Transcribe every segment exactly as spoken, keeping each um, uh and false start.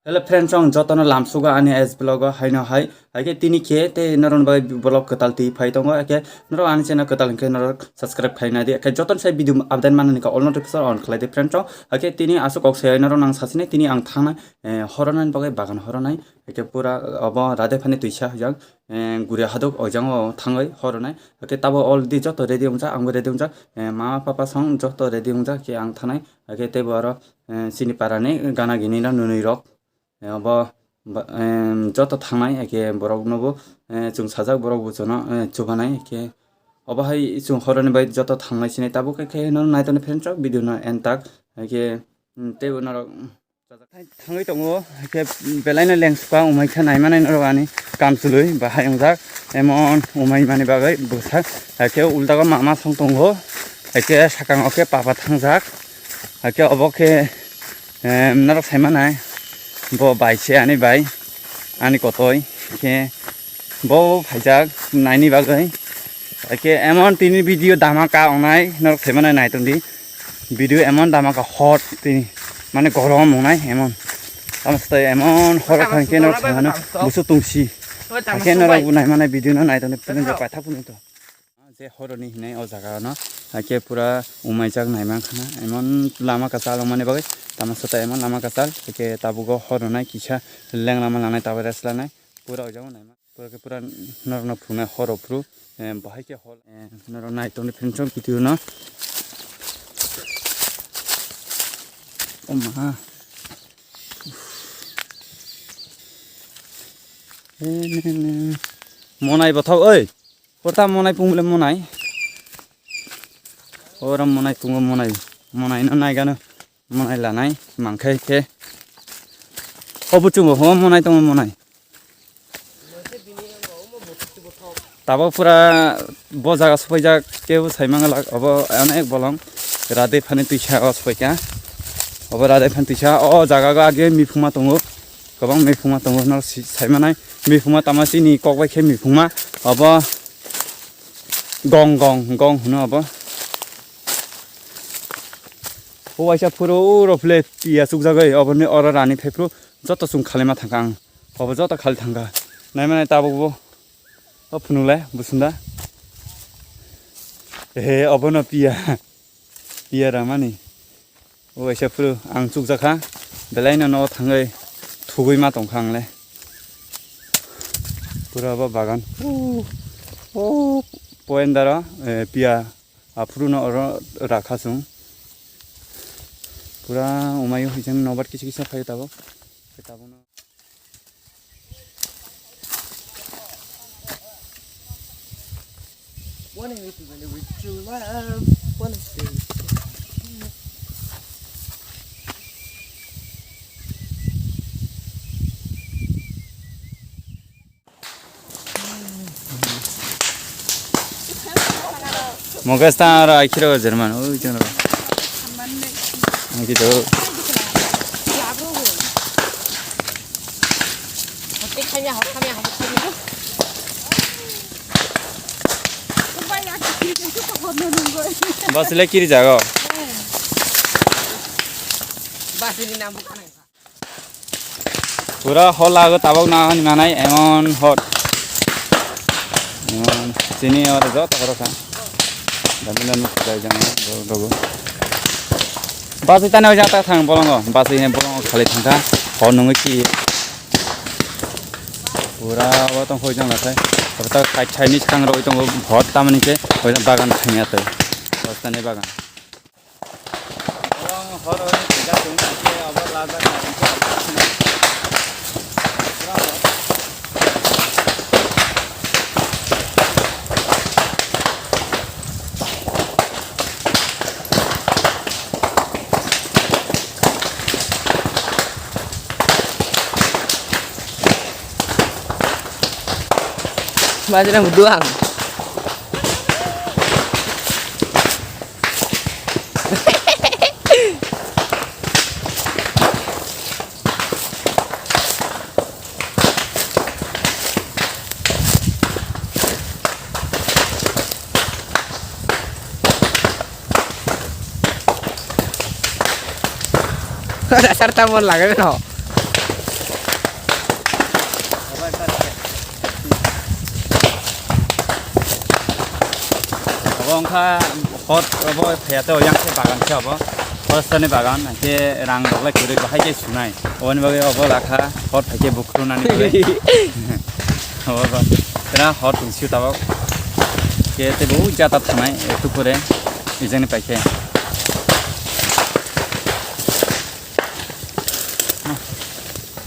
Hello friends, ang jotono lamsugo ani S vlog o haino hai. Haikhe tini khe tei norokni bagwi vlog kwtal twi phai tongo. Haikhe norok ani channel kwtal hinkhe norok subscribe khaina di. Haikhe jotono sai video update manani khe all notification on khlai di friends. Haikhe tini aswk kok sai norok nang sasini tini ang thangnai, eh, horoni bagwi bagan horoni. Haikhe pura obo rade phani twisa hojak, eh, guri haduk ojango thangwi horoni. Haikhe tabo already joto ready wngjak, angbo ready wngjak, eh, mama papa song joto ready wngjak khe ang thangnai. Haikhe teibo aro, eh, chini parani gana gini no nwnwi rok. Eh, obo ba-, em, joto thangnai, eke borok nobo, eh, chwng sajak borok bo chwngno, eh, chubanai, eke obo hai chwng horoni bai joto thangnai sinai tabuk khe, khe no nai toni friends rok video no end tak, eke, mm, teibo norok, mm, thangwi tongo, eke belai no lengsuka wngmai khe nai manai norok ani kam chului bahai wngjak, emon wngmai mani bagwi bwsa, eke ultago mama song tongo, eke sakang o khe papa thangjak, eke obo khe, em, norok sai manai. Bo bai se ani bai, ani kotoi khe bo phaijak naini bagwi. Haikhe emon tini video dhamaka wngnai, norok sai manai nai tongdi. Video emon dhamaka hot tini, mane gorom wngnai emon. Tamo swtai emon hot wngkha khe norok sai mano busu tungsi. Haikhe norok bo nai manai video no nai tongdi, paithak phunukdi. Je horoni hinai o jaga no, haikhe pura umaijak naima khana, emon lama kwchal wngmani bagwi, tamo swtai emon lama kwchal, haikhe tabuk o hor rwnai kisa leng lama lanai tabuk rest lanai, pura o jaga o naima, pura khe pura norok no phunuknai hor o phuru, eh, bahai khe hor, eh, norok nai tongdi friends rok video no. O ma. Eh, ne, ne. Monai bothok, oi. Kota monai pung bole monai. Ora monai pungo monai. Monai no nai gano. Monai lanai. Mangkhai khe. Obo chungo ho monai tongo monai. Tabok pura bo jaga sopaijak kebo sai mangalak obo onek bolong rade phani twisa o sopaikha. Obo rade phani twisa o jaga o age miphungma tongo. Kwbang miphungma tongo no si-, saimanai. Miphungma tama chini kok bai khe miphungma. Obo gong gong gong hwno obo. O waisa phuru o rw phile piya chukjagwi oboni oro rani phai phuru joto chwng khalaima thangkha ang. Obo joto khali thangkha. Naimanai tabukbo o phunukle busunda. Ehe obono piya. Piya ramani. O waisa phuru ang chukjakha, belaino nogo thangwi thugwi ma tongkha ang le. Pura bo bagan. O, o poindaro, eh, piya aphuru no oro rakha chwng. Pura umaio hijeng nobar kisa kisa phaio tabuk. Tabukno. Wanna hit you when they with true love. Wanna stay. Mogas ta aro akhiro German, oi jeng ro. Ang gitu. Bas le kiri jago. Bas ini nambu kanai. Pura hor lago tabok na hwnwi manai emon hot. Emon chini oro joto horo kha. Damila nuk dai jang rogo. Basi tane jata thang bolongo. Basi ne bolongo khali thangkha. Hor nungwi ki. Pura o tong hoi jang lathai. Tabta kai chai ni skang roi tongo hot tamani ke. Hoi bagan thangya to. Basi tane bagan. Majra buduang. Dasar tabon lagai no. Wngkha hot obo phaiya tei yang khe bagan khe obo. Hot sani bagan, hwnkhe rang rok lai kwrwi bahai khe sunai. Oboni bagwi obo lakha hot hai khe bukhru nani bagwi. Obo ba. Tera hot tong sio tabok. Khe tei bo jata thanai, etu pore. Ijani paikhe.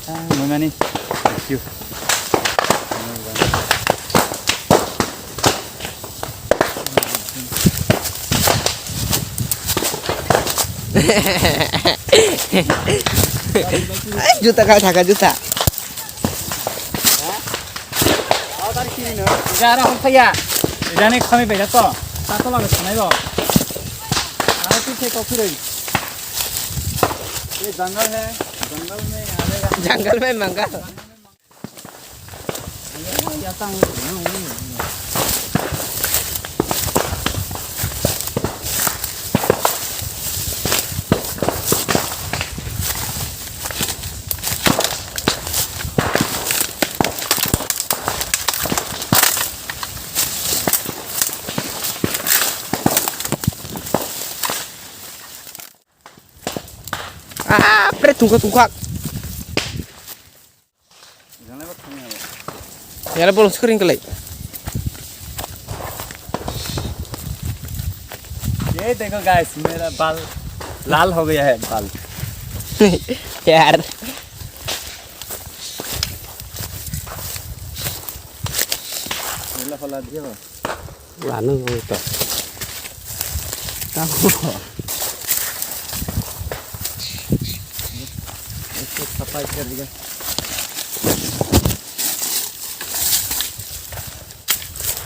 Ah, muimani. Thank you. Juta kha thaka juta. Jara hon phaiya. Jani khami bai to. Ta to laga sanai bo. Aro tu se ko phiroi. Ye jungle hai. Jungle mein aa jayega. Jungle mein mangal. Ah, pre tungkha tungkha. Yala bolong screen kelai. ये देखो गाइस, मेरा बाल लाल हो गया है, बाल। यार। Wala pala dia. Wala nung to. Tamo. Esto safai kar diya.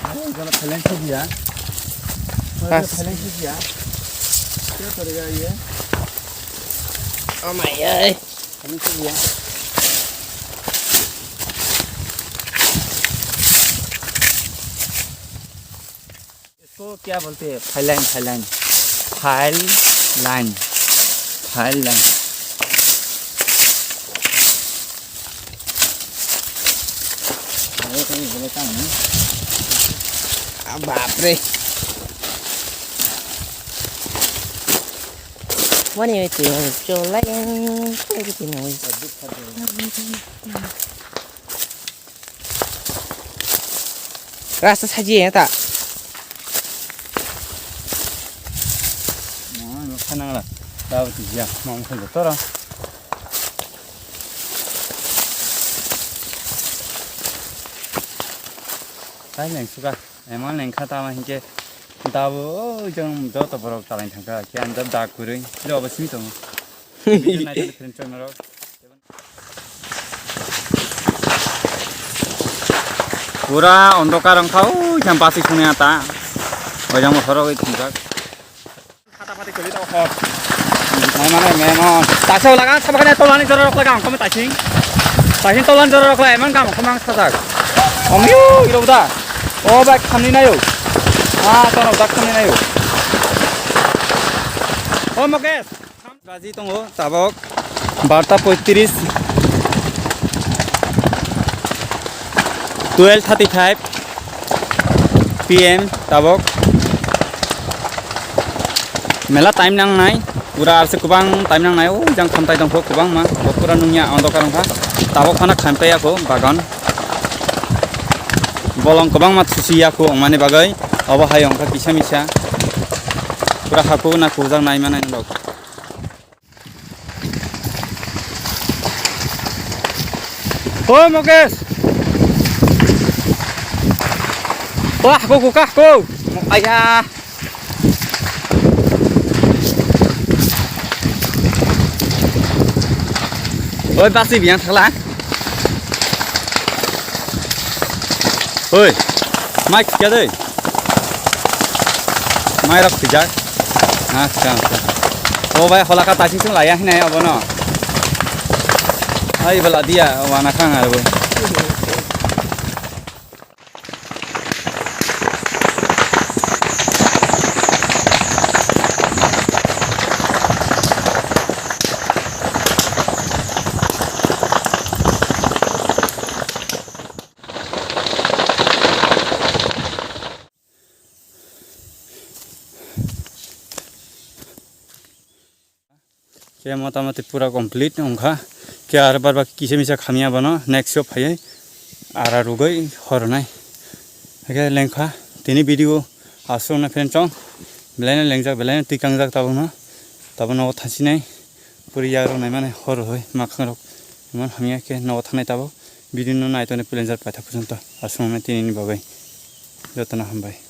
Ayo, jana phailai se diya. Pas. Phailai se diya. Kya karega ye? Oh my God. Phailai se diya. इसको क्या बोलते हैं? फाइलाइन, फाइलाइन। फाइलाइन। फाइलाइन। अरे, कहीं बोले काम नहीं। आ, बाप रे। Wani oi twi oi, chwla yang, oi twi oi. Rasta saji ya ta. Mo, mo khanang la. Tao twi ya, mo khan joto ra. Tai nang suka. Emang lengkha tama hinkhe dabo, o, jong joto borok chalaini thangkha, khe ang da dak kwrwi, khe obo simi tongo. Video naitokni friend channel rok. Pura ondokar wngkha, o, jang basi songya ta. O jang bo horogwi thwngjak. Khata pati kwlwi tao hor. Nai mane memon. Taisa laga sabakhane tolani jora rok laga angkome taising. Taising tolani jora rok laga emang gam angkome ang sajak. Omiyo iro da. O bai khamni nayo. Ah, tono da khamni nayo. O Mukesh. Baji tongo tabok. Barta poitris. Twelve thirty five P M tabok. Mela time nangnai. Pura arse kubang time nangnai. O jang khamtai tongkho kubang ma. Bo pura nungya ondokar wngkha. Tabok phana khamtai ako bagan. Bolong kubang ma thusi yako wngmani bagwi. Obo hai wngkha kisa misa. Pura haku na kujak nai manai norok. O Mukesh. Wah, ko ko kah ko. Aya. Oi, basi biang thakla. Oi. Mike kya dei. Mai rok sijak. Acha, acha. O bai, hola ka taising sung laya hinai obo no. Ai bala dia, wana khang aro. Khe motamoti pura complete wngkha. Khe ar bar bak kisa misa khamya bono next o phaiwi ara rwgwi hornai. Khe lengkha tini video aswk no friend chong. Belai no lengjak, belai no twi kangjak tabuk no. Tabuk nogo thansinai. Puri yagrok naimani hor hoi mwkhang rok. Iman hamya khe nogo thangnai tabuk. Video no naitoni pleasure paitha phuchunto. Aswk no tini ni bagwi. Jotono hambai.